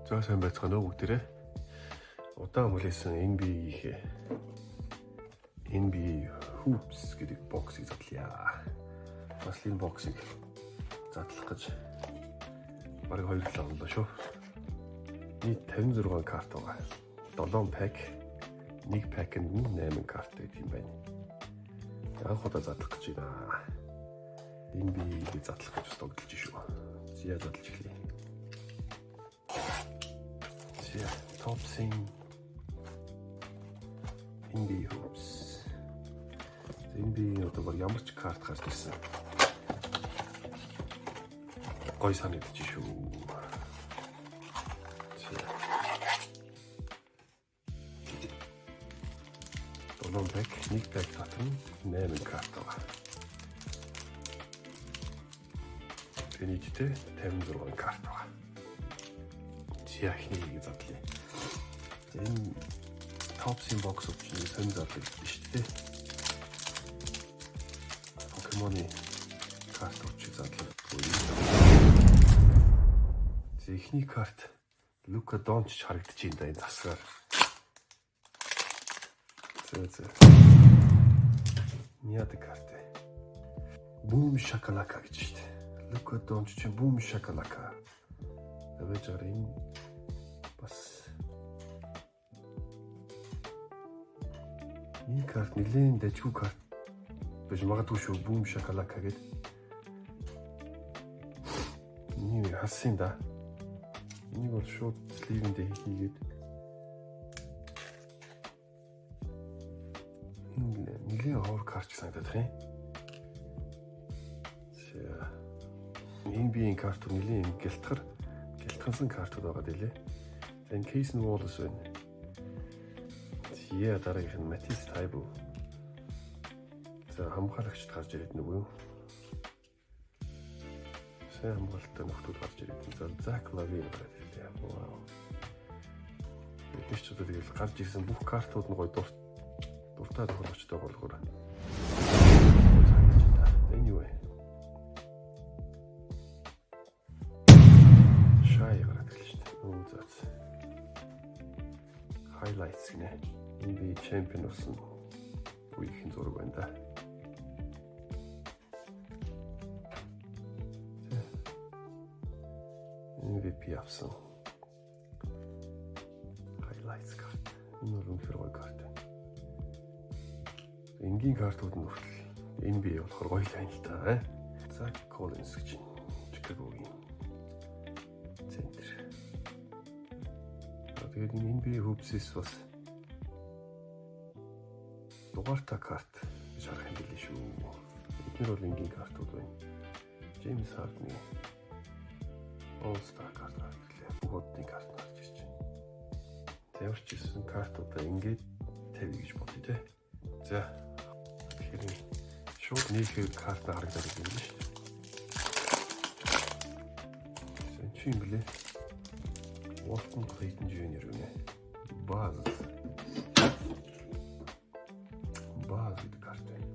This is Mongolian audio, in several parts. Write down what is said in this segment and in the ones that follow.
За сайн байцгаана уу бүгдээрээ. Удаан хүлээсэн NBA-ийнхээ NBA Hoops гэдэг box ыг задлая. Бас л энэ box ыг задлах гэж бараг 2 7 боллоо шүү. Нийт 56 карт байгаа. 7 pack, нэг pack энд нь 8 карт гэдэг юм байна. Анх удаа задлах гэж байна. NBA-ийг задлах гэж бас догдолж шүү. За задлж эхлэе. За Topps-ийн NBA Hoops. NBA одоо баг ямар ч карт гарч ирсэн. Гой санагдчих шүү. За. 7 pack, нэг pack дотор нь 8 карт байгаа. Тэгээ нийтдээ 56 карт байгаа. За эхнийг задлаа. За энэ Topps-ийн box чинь сонь задлагдсан шүү дээ. Покемоны картууд чиг задлагдгүй. За эхний карт Лука Дончич харагдаж байна да энэ засгаар. За. Яадаг карт вэ? Boom Shakalaka гэж шүү дээ. Лука Дончич Boom Shakalaka. Байж байгаа энэ бас энэ карт нэлээд дажгүй карт байж магадгүй шүү. Boom Shakalaka гэдэг. Энийг харсан да. Энийг бол шууд sleeve-ндээ хийгээд нэлээд овер карт санагдах юм. За. NBA-ийн картууд нэлээд гялтгансан картууд байгаа дэлээ. За энэ Cason Wallace байна. За дараагийнх нь Matisse Thybulle. За хамгаалагчд гарч ирээд нүг юу? Сайн хамгаалалттай нөхдүүд гарч ирээд. За Zach LaVine гараад ирлээ. Вау. Бид ч одоо тэгэл гарч ирсэн бүх картууд нь гоё дуртай тоглогчтой болохоор. Anyway. Шай гараад ирлээ шүү дээ. Өө за. Highlights гинэ. NBA champion болсон үеийн зураг байна да. MVP авсан. Highlights карт. Энэ бол үнэхээр гоё карт байна. Энгийн картууд нь хүртэл NBA болохоор гоё л юм л та. Zach Collins гэж Chicago-гийн центр. Тэгээд энэ NBA Hoops-ээс бас дугаартай карт гэж харах юм билээ шүү. Эдгээр бол энгийн картууд байна. James Harden-ы All-Star карт гарч ирлээ. Бүх оддын карт гарч ирж байна. Ямар ч ирсэн картуудаа ингээд тавья гэж бодъё те. За. Тэгэхээр шууд нийлхээ карт харагдаад байна шүү дээ. За чи юм блэ? Walton Clayton Jr. гэнэ. Buzz. Buzz гэдэг карт байна.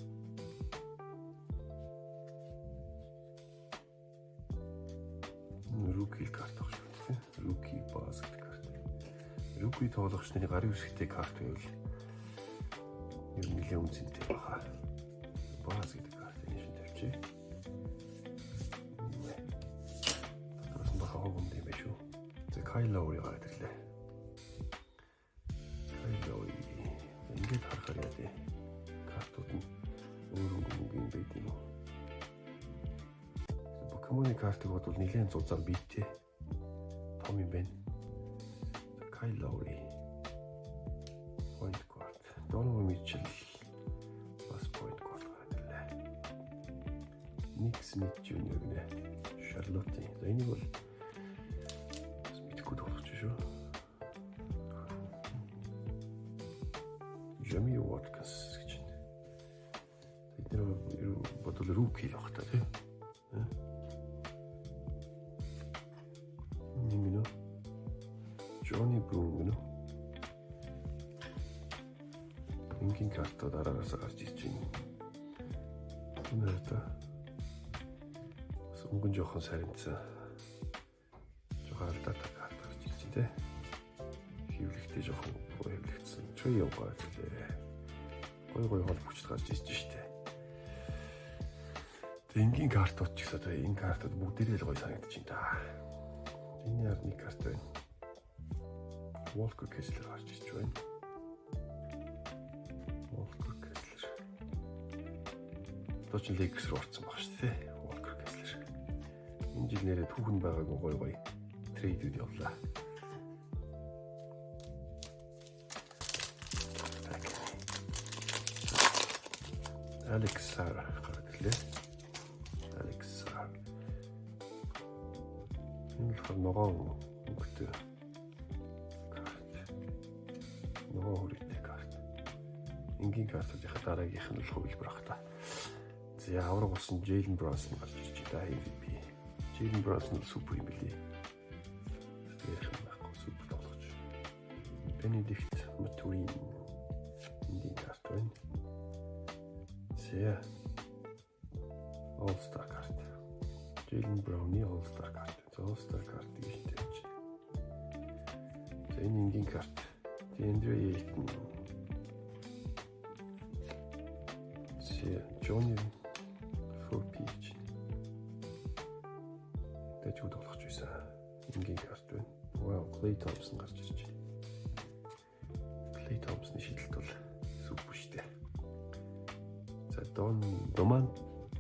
Rookie карт ах шүү дээ. Rookie Buzz гэдэг карт. Rookie тоглогч нарын гарын үсгтэй карт байвал ер нь нэлээд үнцэнтэй баха. Buzz гэдэг картыг шин тавьчих. Дотроос нь баха хог юм байх шүү. За Kyle Lowry гараад ирлээ. Kyle Lowry. Ингээд харахаар яа дээ. Картууд нь өөр өнгө байд юм уу? Покемоны картыг бодвол нэлээд зузаан биетэй том юм байна. Kyle Lowry. Point guard. Donovan Mitchell бас point guard гараад ирлээ. Nick Smith Jr. гэнэ. Charlotte. За энийг бол бас мэдэхгүй тоглож шүү. Jamie Watkins гэж байна. Тэд нэр бодвол rookie л баг та тий. Нэг нөө Johnny Brown гэнэ. Энгийн картууд араасаа гарч ирж байна. Энэ одоо бас өнгөн жоохон саримцсан. Жоохон алдаатай карт гарч ирж байна тий. Trey Young гарч ирлээ. Гой гой хол хүчт гарч ирж штэ. Тэгээ энгийн картууд ч гэсэн одоо энэ картууд бүгдээрээ л гой санагдаж байна да. Энэ яар нэг карт байна. Walker Kessler гарч ирж байна. Walker Kessler. Одоо ч Lakers руу орсон баг шүү дээ. Walker Kessler. Энэ жил нэрээ түүхэн байгаагүй гой гой трейдүүд явлаа. Alex Sarr гараад ирлээ. Alex Sarr. Энэ болохоор ногоон өнгөтэй карт. Ногоон хүрээтэй карт. Энгийн картуудынхаа дараагийнх нь л хувилбар ах та. За авраг болсон Jalen Brunson гарч ирж байна. MVP. Jalen Brunson супер юм билий. Ярих юм байхгүй супер тоглогч. Benedict Mathurin энгийн карт байна. За All-Star карт. Jalen Brown-ы All-Star карт. За All-Star карт гэж тавьж. За энэ энгийн карт. DeAndre Ayton. За Johnny 4P гэж. Тэжүү тоглогч байсан. Энгийн карт байна. Wow, Klay Thompson гарч ирж байна. Klay Thompson-ы шидэлт бол супер шүү дээ. За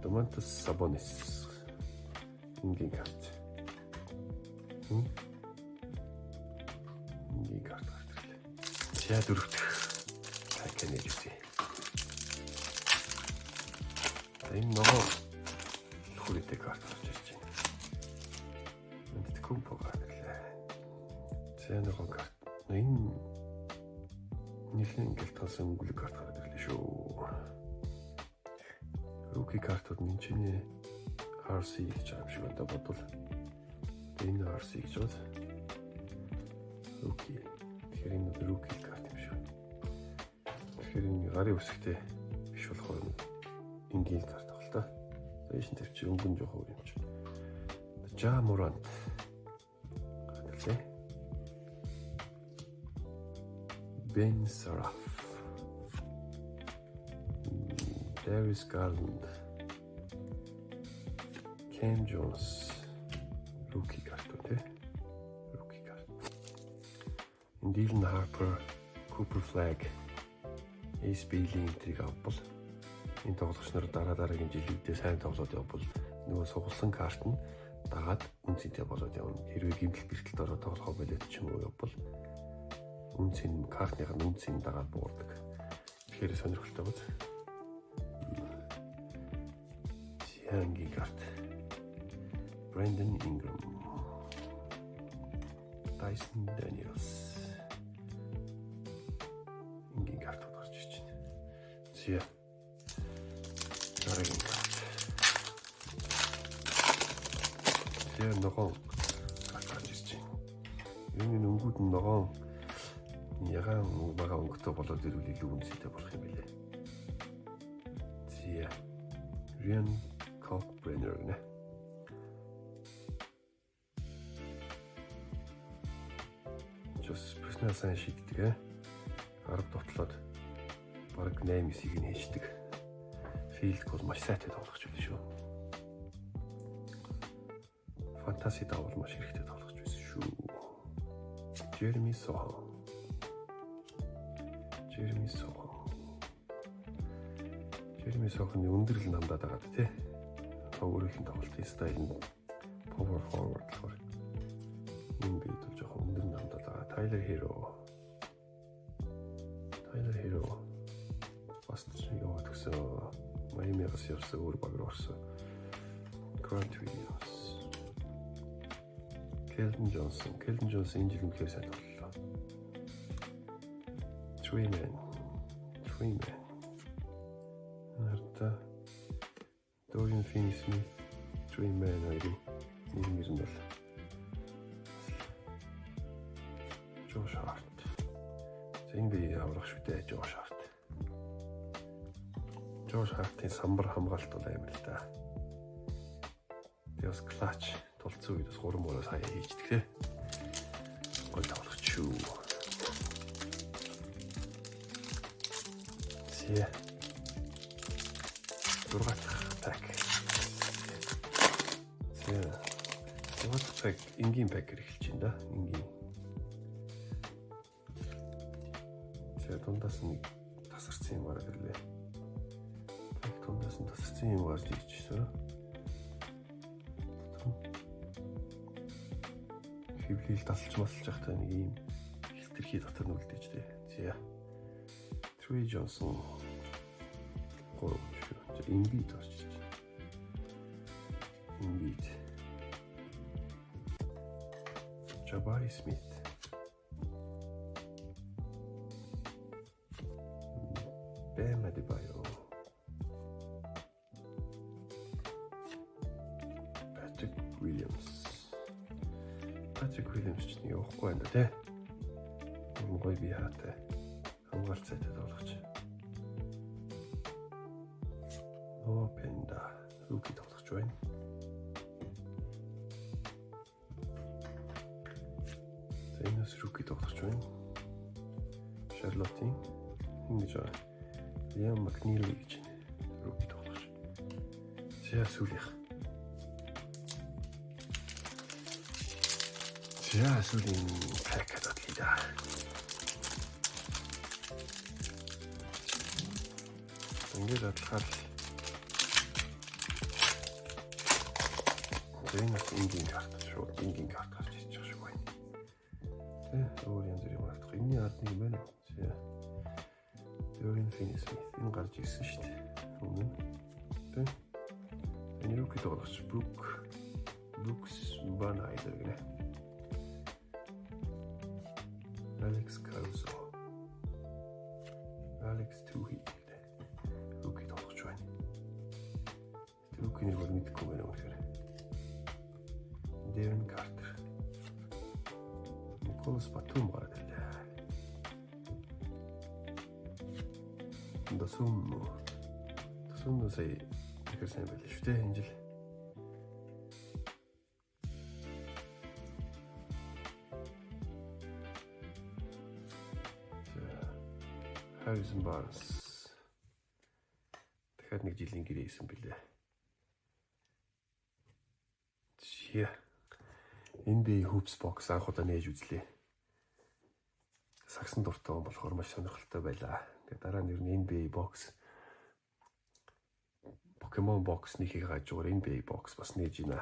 Domantas Sabonis энгийн карт. Энгийн карт гарч ирлээ. За дөрөвдөх pack нээж үзье. За энэ ногоон хүрээтэй карт гарч ирж байна. Antetokounmpo гарч ирлээ. За ногоон карт. Энэ нэлээд гэлтгансан өнгөлөг карт гараад ирлээ шүү. Rookie картууд нь чиний RC гэж байгаа юм шиг байна бодвол. Энэ RC гэж байна. Rookie. Тэгэхээр энэ rookie карт юм шиг. Тэгэхээр энэ гарын үсгтэй биш болохоор энгийн карт баг л та. За ийш нь тавьчих өнгөн жоох өөр юм чи. Ja Morant. Гэрлээ. Ben Saraf. Darius Garland, Cam Jones, rookie карт үү? Rookie карт. Dylan Harper, Cooper Flagg, Ace Bailey энтриг авбал энэ тоглогч нар дараа дараагийн жилүүдээ сайн тоглоод явбал нөгөө сугалсан карт нь дагаад үн цэнтэй болоод явна. Хэрвээ гэмтэл бэрхтэлд ороод тоглохоо болоод ч юм уу явбал үн цэн картных нь үн цэн дагаад буурдаг. Тэгэхээр сонирхолтой байна. Энгийн карт. Brandon Ingram. Dyson Daniels. Энгийн картууд гарч ирж байна. За. Дараагийн карт. За ногоон карт гарч ирж байна. Энэ өнгүүд нь ногоон ягаан бага өнгөтэй болоод ирвэл илүү үнэтэй болох юм билээ. За. Ryan Kalkbrenner гэнэ. Just personal сайн шийддэг ээ. 10 дутлаад бараг 8 9-ийг нь хийждэг. Field goal маш сайтай тоглогч байсан шүү. Fantasy давал маш хэрэгтэй тоглогч байсан шүү. Jeremy Sochan. Jeremy Sochan. Jeremy Sochan-ы өндөр л намдаад байгаа тий. Өөрийнх нь тоглолтын стайл нь power forward болохоор энэ бид бол жоохон өндөр намдаад байгаа. Tyler Hero. Tyler Hero. Бас яваад гисэн. Miami-гаас явсан өөр баг руу орсон. Grant Williams. Keldon Johnson. Keldon Johnson энэ жил үнэхээр сайн тоглолоо. Trey Man. Trey Man. Нарта Dorian Finney-Smith, Trey Man хоёрын нэр мөр нь бол Josh Hart. За энэ би аврах шүү дээ Josh Hart. Josh Hart-ын самбар хамгаалалт бол амар л да. Тэгээ бас clutch тулцсан үед бас 3 мөрөө сая хийждэг те. Гой тоглогч шүү. За. 6 дахь pack. За. 6 дахь pack энгийн pack-ээр эхэлж байна да. Энгийн. За, дундаас нэг тасарсан юм гараад ирлээ. Pack дундаас нь тасарсан юм гарч ирж байна. Хэвлэл тасалж масалж байхдаа нэг ийм хилтерхий дотор нь үлдээж тээ. За. Trey Johnson 3 шүү. За, Embiid орж ирж байна. Embiid. Jabari Smith. Bam Adebayo. Patrick Williams. Patrick Williams ч нэг явахгүй байна да тий. Юм гоё бие хаатай. Хамгаалт сайтай тоглогч. Noah Penda rookie тоглогч байна. За, энэ бас rookie тоглогч байна. Charlotte-ийн ингэж байгаа. Liam McNeely гэж rookie тоглогч. За, сүүлийнх. За, сүүлийн pack задлаа да. Ингээд задлахаар л энэ бас энгийн карт, шууд энгийн карт гарч ирж байгаа шиг байна. Тэ, өөр янз бүрийн юм авах. Энэний ард нэг юм байна уу? За. Dorian Finney-Smith энэ гарч ирсэн шүү дээ. Өмнө. Тэ. Энэ rookie тоглогч Brooks Banaider гэнэ. Alex Caruso. Alex Tuhi гэдэг. Rookie тоглогч байна. Rookie нэр бол мэдэхгүй байна үнэхээр. Devin Carter. Nicholas Batum гараад ирлээ. Досум. Досум сая ихэр сайн байлаа шүү дээ энэ жил. Harrison Barnes. Дахиад нэг жилийн гэрээ хийсэн бэлээ. Зя. NBA Hoops Box анх удаа нээж үзлээ. Сагсан дуртай хүн болохоор маш сонирхолтой байлаа. Тэгээ дараа нь ер нь NBA Box, Pokemon Box нэхийг хажуугаар NBA Box бас нээж гинэ.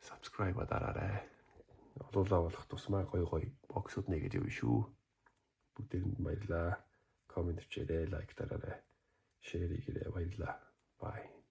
Subscribe дараарай. Олуулаа болох тусмаа гоё гоё box-ууд нээгээд явна шүү. Бүгдээрэнд баярлалаа. Comment бичээрэй, like дараарай. Share хийгээрэй. Баярлалаа. Bye.